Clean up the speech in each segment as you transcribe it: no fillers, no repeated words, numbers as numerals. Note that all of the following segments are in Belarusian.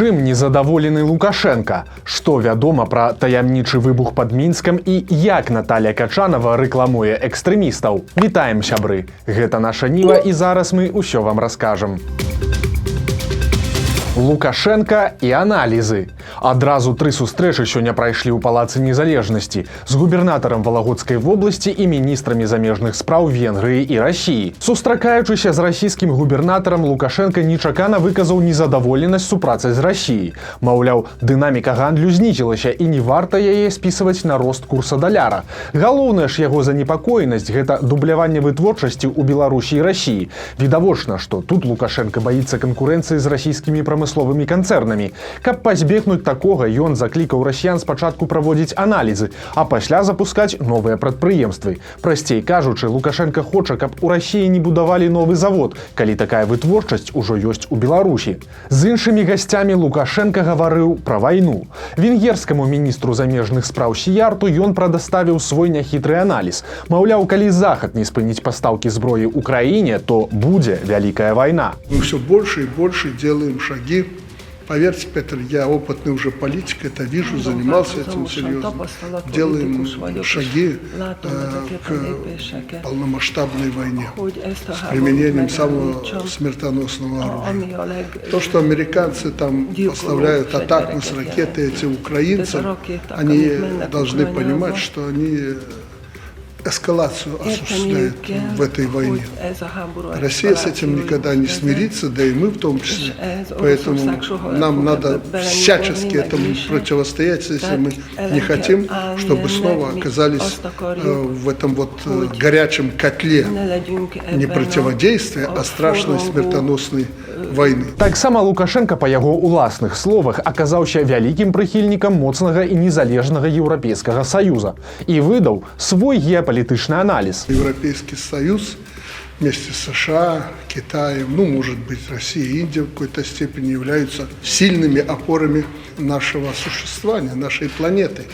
Чым незадаволены Лукашэнка? Што вядома пра таямнічы выбух пад Мінскам і як Наталля Качанова рэкламуе экстрэмістаў? Вітаем, сябры! Гэта «Наша Ніва», і зараз мы ўсё вам раскажам. Лукашэнка і аналізы. Адразу тры сустрэчы сёння прайшлі ў Палацы незалежнасці з губернатарам Валагодскай вобласці і міністрамі замежных спраў Венгрыі і Расіі. Сустракаючыся з расійскім губернатарам, Лукашэнка нечакана выказаў незадаволенасць супрацай з Расіяй. Маўляў, дынаміка гандлю знізілася, і не варта яе спісваць на рост курса даляра. Галоўная ж яго занепакоенасць — гэта дубляванне вытворчасці ў Беларусі і Расіі. Відавочна, што тут Лукашэнка баіцца канкурэнцыі з расійскімі прамысловымі канцэрнамі. Каб пазбегнуць такога, ён заклікаў расіян спачатку праводзіць аналізы, а пасля запускаць новыя прадпрыемствы. Прасцей кажучы, Лукашэнка хоча, каб у Расіі не будавалі новы завод, калі такая вытворчасць ужо ёсць у Беларусі. З іншымі гасцямі Лукашэнка гаварыў пра вайну. Венгерскаму міністру замежных спраў Сіярту ён прадаставіў свой няхітры аналіз. Маўляў, калі Захад не спыніць пастаўкі зброі Украіне, то будзе вялікая вайна. Мы все больше и больше делаем шаги. Поверьте, Петр, я опытный уже политик, это вижу, занимался этим серьезно. Делаем шаги к полномасштабной войне с применением самого смертоносного оружия. То, что американцы там поставляют атаку с ракеты эти украинцам, они должны понимать, что они эскалацию осуществляют в этой войне. Россия с этим никогда не смирится, да и мы в том числе. Поэтому нам надо всячески этому противостоять, если мы не хотим, чтобы снова оказались в этом вот горячем котле не противодействия, а страшной смертоносной войны. Таксама Лукашэнка, па яго ўласных словах, аказаўся вялікім прыхільнікам моцнага і незалежнага Еўрапейскага Саюза і выдаў свой геапалітычны аналіз. Европейский Союз вместе с США, Китаем, ну, может быть, Россией и Индией в какой-то степени являются сильными опорами нашего существования, нашей планеты.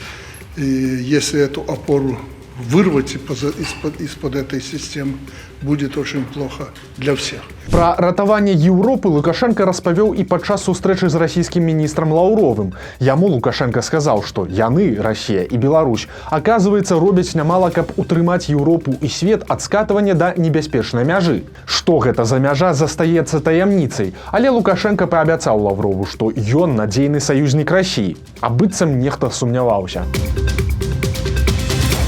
И если эту опору вырвать из-под этой системы, будет очень плохо для всех. Пра ратаванне Еўропы Лукашэнка распавёў і падчас сустрэчы з расійскім міністрам Лаўровым. Яму Лукашэнка сказаў, што яны, Расія і Беларусь, аказваецца, робяць нямала, каб утрымаць Еўропу і свет ад скатывання да небяспечнай мяжы. Што гэта за мяжа, застаецца таямніцай, але Лукашэнка паабяцаў Лаўрову, што ён надзейны саюзнік Расіі, а быццам нехта сумняваўся.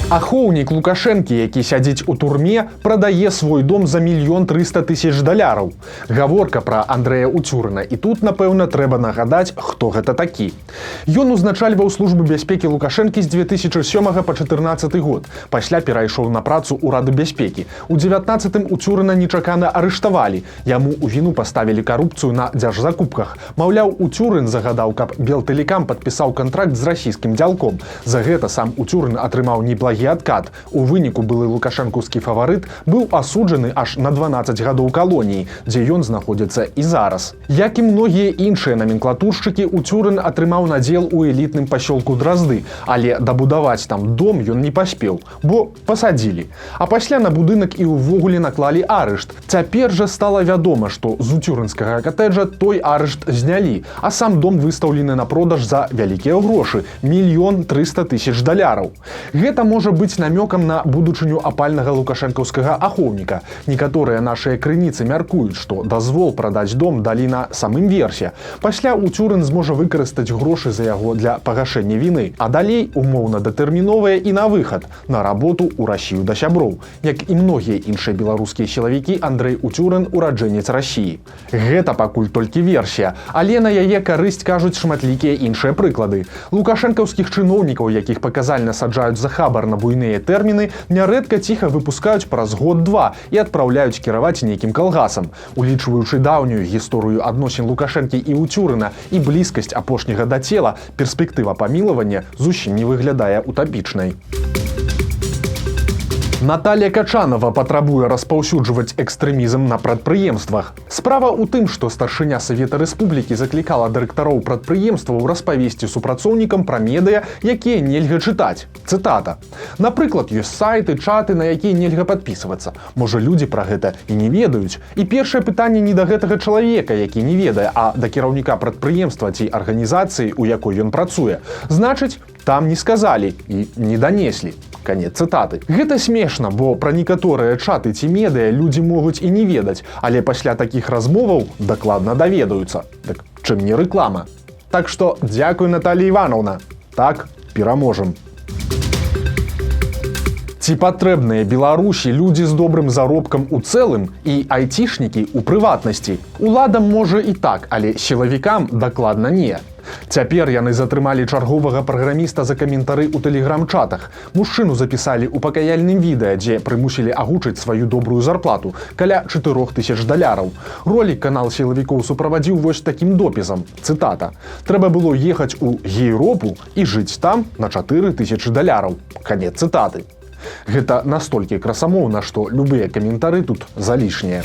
Ахоўнік Лукашэнкі, які сядзіць у турме, прадае свой дом за 1 300 000 даляраў. Гаворка пра Андрэя Уцюрына, і тут, напэўна, трэба нагадаць, хто гэта такі. Ён узначальваў службу бяспекі Лукашэнкі з 2007 па 14 год. Пасля перайшоў на працу ў Раду бяспекі. У 19 Уцюрына нечакана арыштавалі. Яму ў віну паставілі карупцыю на дзяржзакупках. Маўляў, Уцюрын загадаў, каб Белтэлекам падпісаў кантракт з расійскім дзялком. За гэта сам Уцюрын атрымаў неблагі адкат. У выніку былы лукашэнкаўскі фаварыт быў асуджаны аж на 12 гадоў калоніі, дзе ён знаходзіцца і зараз. Як і многія іншыя наменклатуршчыкі, Уцюрын атрымаў надзел у элітным пасёлку Дразды, але дабудаваць там дом ён не паспеў, бо пасадзілі. А пасля на будынак і ўвогуле наклалі арышт. Цяпер жа стала вядома, што з уцюрынскага катэджа той арышт знялі, а сам дом выстаўлены на продаж за вялікія грошы — 1 300 000 даляраў. Гэта можа быць намёкам на будучыню апальнага лукашэнкаўскага ахоўніка. Некаторыя нашыя крыніцы мяркуюць, што дазвол прадаць дом далі на самым версе. Пасля Уцюрын зможа выкарыстаць грошы за яго для пагашэння віны, а далей умоўна датэрміновая і на выхад на работу ў Расію да сяброў. Як і многія іншыя беларускія сілавікі, Андрэй Уцюрын ураджэнец Расіі. Гэта пакуль толькі версія, але на яе карысць кажуць шматлікія іншыя прыклады. Лукашэнкаўскіх чыноўнікаў, якіх паказальна саджаюць за хабар на буйныя тэрміны, нярэдка ціха выпускаюць праз год-два і адпраўляюць кіраваць нейкім калгасам. Улічваючы даўнюю гісторыю адносін Лукашэнкі і Уцюрына і блізкасць апошняга да цела, перспектыва памілавання зусім не выглядае утапічнай. Наталья Качанова патрабуе распаўсюджваць экстрэмізм на прадпрыемствах. Справа ў тым, што старшыня Савета Рэспублікі заклікала дырэктароў прадпрыемстваў распавесці супрацоўнікам пра медыа, якія нельга чытаць. Цытата. «Напрыклад, ёсць сайты, чаты, на якія нельга падпісвацца. Можа, людзі пра гэта і не ведаюць. І першае пытанне не да гэтага чалавека, які не ведае, а да кіраўніка прадпрыемства ці арганізацыі, у якой ён працуе. Значыць, там не сказалі і не данеслі». Канец цытаты. Гэта смешна, бо пра некаторыя чаты ці медыа людзі могуць і не ведаць, але пасля такіх размоваў дакладна даведаюцца. Дык чым не рэклама? Так што дзякуй, Наталья Ивановна. Так пераможам. Ці патрэбныя Беларусі людзі з добрым заробкам у цэлым і айцішнікі ў прыватнасці? Уладам, можа, і так, але сілавікам дакладна не. Цяпер яны затрымалі чарговага праграміста за каментары ў тэлеграм-чатах. Мужчыну запісалі ў пакаяльным відэа, дзе прымусілі агучыць сваю добрую зарплату — каля 4000 даляраў. Ролік канал сілавікоў суправадзіў вось такім допісам. Цытата: «Трэба было ехаць у Гейропу і жыць там на 4000 даляраў». Канец цытаты. Гэта настолькі красамоўна, што любыя каментары тут залішнія.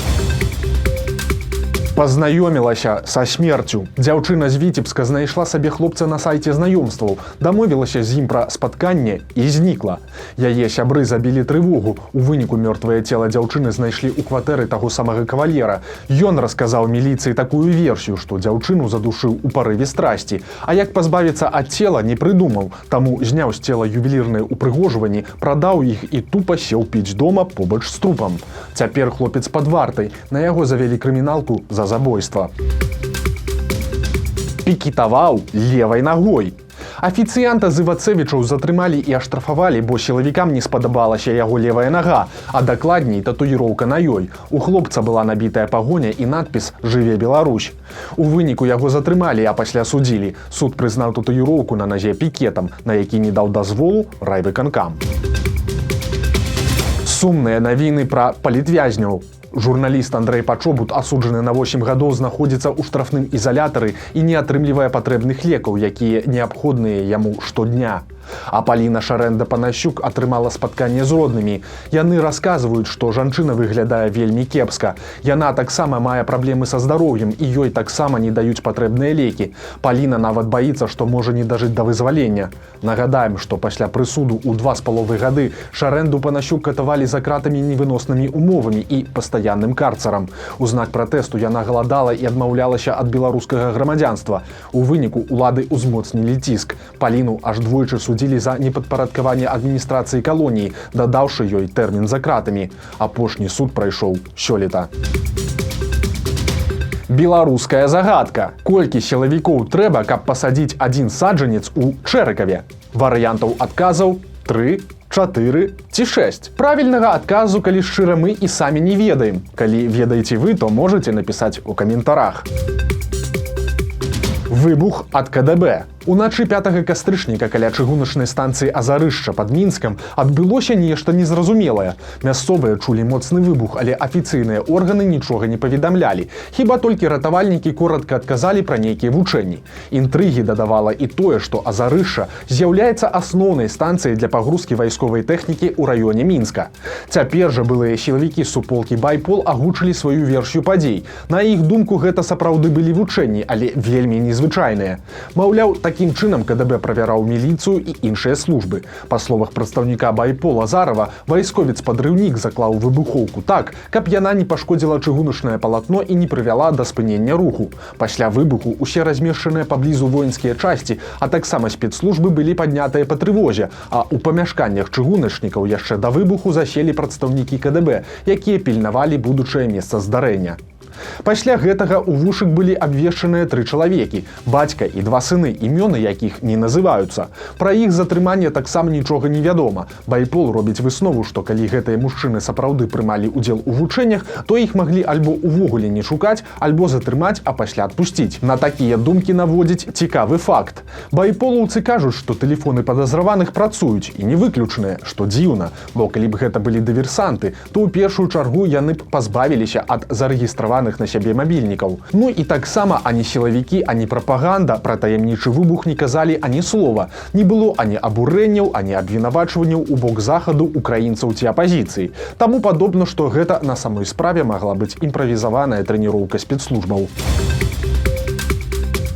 Пазнаёмілася са смерцю. Дзяўчына з Віцебска знайшла сабе хлопца на сайце знаёмстваў, дамовілася з ім пра спатканне і знікла. Яе сябры забілі трывогу. У выніку мёртвае цела дзяўчыны знайшлі ў кватэры таго самага кавалера. Ён расказаў міліцыі такую версію, што дзяўчыну задушыў у парыве страсці. А як пазбавіцца ад цела, не прыдумаў, таму зняў з цела ювелірныя ўпрыгожванні, прадаў іх і тупа сеў піць дома побач з трупам. Цяпер хлопец пад вартай. На яго завялі крыміналку за забойства. Пікетаваў левай нагой. Афіцыянта з Івацевічаў затрымалі і аштрафавалі, бо сілавікам не спадабалася яго левая нага, а дакладней, татуіроўка на ёй. У хлопца была набітая пагоня і надпіс «Жыве Беларусь». У выніку яго затрымалі, а пасля судзілі. Суд прызнаў татуіроўку на назе пікетам, на які не даў дазволу райвыканкам. Сумныя навіны пра палітвязняў. Журналіст Андрэй Пачобут, асуджаны на 8 гадоў, знаходзіцца ў штрафным ізалятары і не атрымлівае патрэбных лекаў, якія неабходныя яму штодня. А Паліна Шарэнда Панасюк атрымала спатканне з роднымі. Яны расказваюць, што жанчына выглядае вельмі кепска. Яна таксама мае праблемы са здароўем, і ёй таксама не даюць патрэбныя лекі. Паліна нават баіцца, што можа не дажыць да вызвалення. Нагадаем, што пасля прысуду ў 2,5 гады Шарэнду Панасюк катавалі за кратамі невыноснымі умовамі і пастаянным карцарам. У знак пратэсту яна галадала і адмаўлялася ад беларускага грамадзянства. У выніку улады ўзмоцнілі ціск. Паліну аж двойчы судзілі за непадпарадкаванне адміністрацыі калоніі, дадаўшы ёй тэрмін за кратамі. Апошні суд прайшоў сёлета. Беларуская загадка. Колькі сілавікоў трэба, каб пасадзіць адзін саджанец у Чэрыкаве? Варыянтаў адказаў 3, 4 ці 6. Правільнага адказу, калі шчыра, мы і самі не ведаем. Калі ведаеце вы, то можаце напісаць у каментарах. Выбух ад КДБ. Уначы 5 кастрычніка каля чыгуначнай станцыі Азарышча пад Мінскам адбылося нешта незразумелае. Мясцовыя чулі моцны выбух, але афіцыйныя органы нічога не паведамлялі. Хіба толькі ратавальнікі коратка адказалі пра нейкія вучэнні. Інтрыгі дадавала і тое, што Азарышча з'яўляецца асноўнай станцыяй для пагрузкі вайсковай тэхнікі ў раёне Мінска. Цяпер жа былыя сілавікі суполкі Байпол агучылі сваю версію падзей. На іх думку, гэта сапраўды былі вучэнні, але вельмі незвычайныя. Маўляў, такім чынам КДБ правяраў міліцыю і іншыя службы. Па словах прадстаўніка Байпола Зарава, вайсковец-падрыўнік заклаў выбухоўку так, каб яна не пашкодзіла чыгуначнае палатно і не прывяла да спынення руху. Пасля выбуху усе размешчаныя паблізу воінскія часці, а таксама спецслужбы былі паднятыя па трывозе, а ў памяшканнях чыгуначнікаў яшчэ да выбуху заселі прадстаўнікі КДБ, якія пільнавалі будучае месца здарэння. Пасля гэтага ў вышук былі абвешчаныя тры чалавекі: бацька і два сыны, імёны якіх не называюцца. Пра іх затрыманне таксама нічога не вядома. Байпол робіць выснову, што калі гэтыя мужчыны сапраўды прымалі ўдзел у вучэннях, то іх маглі альбо ўвогуле не шукаць, альбо затрымаць, а пасля адпусціць. На такія думкі наводзіць цікавы факт. Байполаўцы кажуць, што тэлефоны падазраваных працуюць, і не выключаныя, што дзіўна, бо калі б гэта былі дыверсанты, то ў першую чаргу яны б пазбавіліся ад зарэгістраваных набраных на сябе мабільнікаў. Ну і таксама ані сілавікі, ані прапаганда пра таямнічы выбух не казалі ані слова. Не было ані абурэнняў, ані абвінавачванняў у бок Захаду, украінцаў ці апазіцыі. Таму падобна, што гэта на самой справе магла быць імправізаваная трэніроўка спецслужбаў.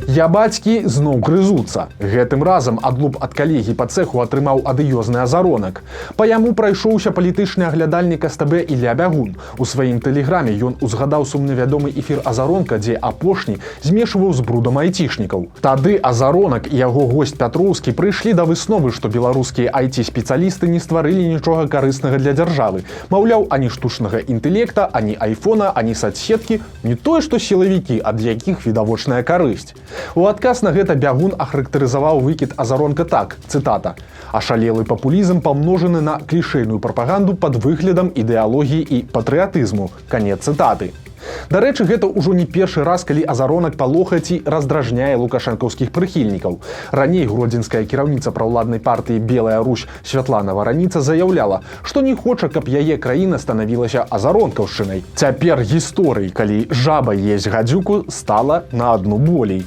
Ябацькі зноў грызуцца. Гэтым разам адлуп ад калегі па цэху атрымаў адыёзны Азаронак. Па яму прайшоўся палітычны аглядальнік СТБ Ілля Бягун. У сваім тэлеграме ён узгадаў сумнавядомы эфір Азаронка, дзе апошні змешваў з брудам айцішнікаў. Тады Азаронак і яго госць Пятроўскі прыйшлі да высновы, што беларускія айці-спецыялісты не стварылі нічога карыснага для дзяржавы. Маўляў, ані штучнага інтэлекта, ані айфона, ані сацсеткі, не тое што сілавікі, ад якіх відавочная карысць. У адказ на гэта Бягун ахарактарызаваў выкід Азаронка так, цытата: «Ашалелы папулізм, памножаны на клішэйную прапаганду пад выглядам ідэалогіі і патрыятызму». Канец цытаты. Дарэчы, гэта ўжо не першы раз, калі Азаронак палохае ці раздражняе лукашэнкаўскіх прыхільнікаў. Раней гродзенская кіраўніца праўладнай партыі «Белая Русь» Святлана Вараніца заяўляла, што не хоча, каб яе краіна станавілася азаронкаўшчынай. Цяпер гісторый, калі жаба есть гадзюку, стала на адну болей.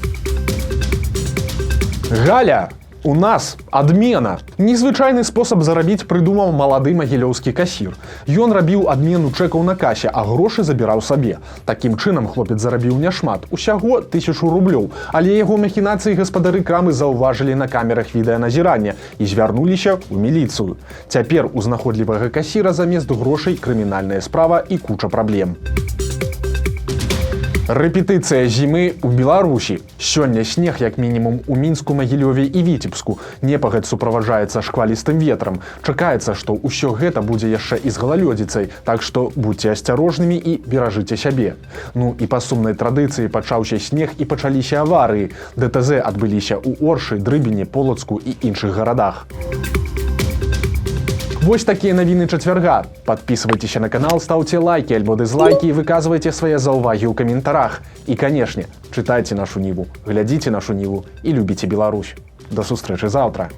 Галя, у нас адмена. Незвычайны спосаб зарабіць прыдумаў малады магілёўскі касір. Ён рабіў адмену чэкаў на касе, а грошы забіраў сабе. Такім чынам хлопец зарабіў няшмат, усяго 1000 рублёў, але яго махінацыі гаспадары крамы заўважылі на камерах відэаназірання і звярнуліся ў міліцыю. Цяпер у знаходлівага касіра замест грошай крымінальная справа і куча праблем. Рэпетыцыя зімы ў Беларусі. Сёння снег як мінімум у Мінску, Магілёве і Віцебску. Непагадзь суправаджаецца шквалістым ветрам. Чакаецца, што ўсё гэта будзе яшчэ і з галалёдзіцай, так што будзьце асцярожнымі і беражыце сябе. Ну і па сумнай традыцыі пачаўся снег, і пачаліся аварыі. ДТЗ адбыліся ў Оршы, Дрыбіне, Полацку і іншых гарадах. Вось такія навіны чацвярга. Падпісвайцеся на канал, стаўце лайкі альбо дызлайкі і выказвайце свае заўвагі ў каментарах. І, канешне, чытайце «Нашу Ніву», глядзіце «Нашу Ніву» і любіце Беларусь. Да сустрэчы заўтра.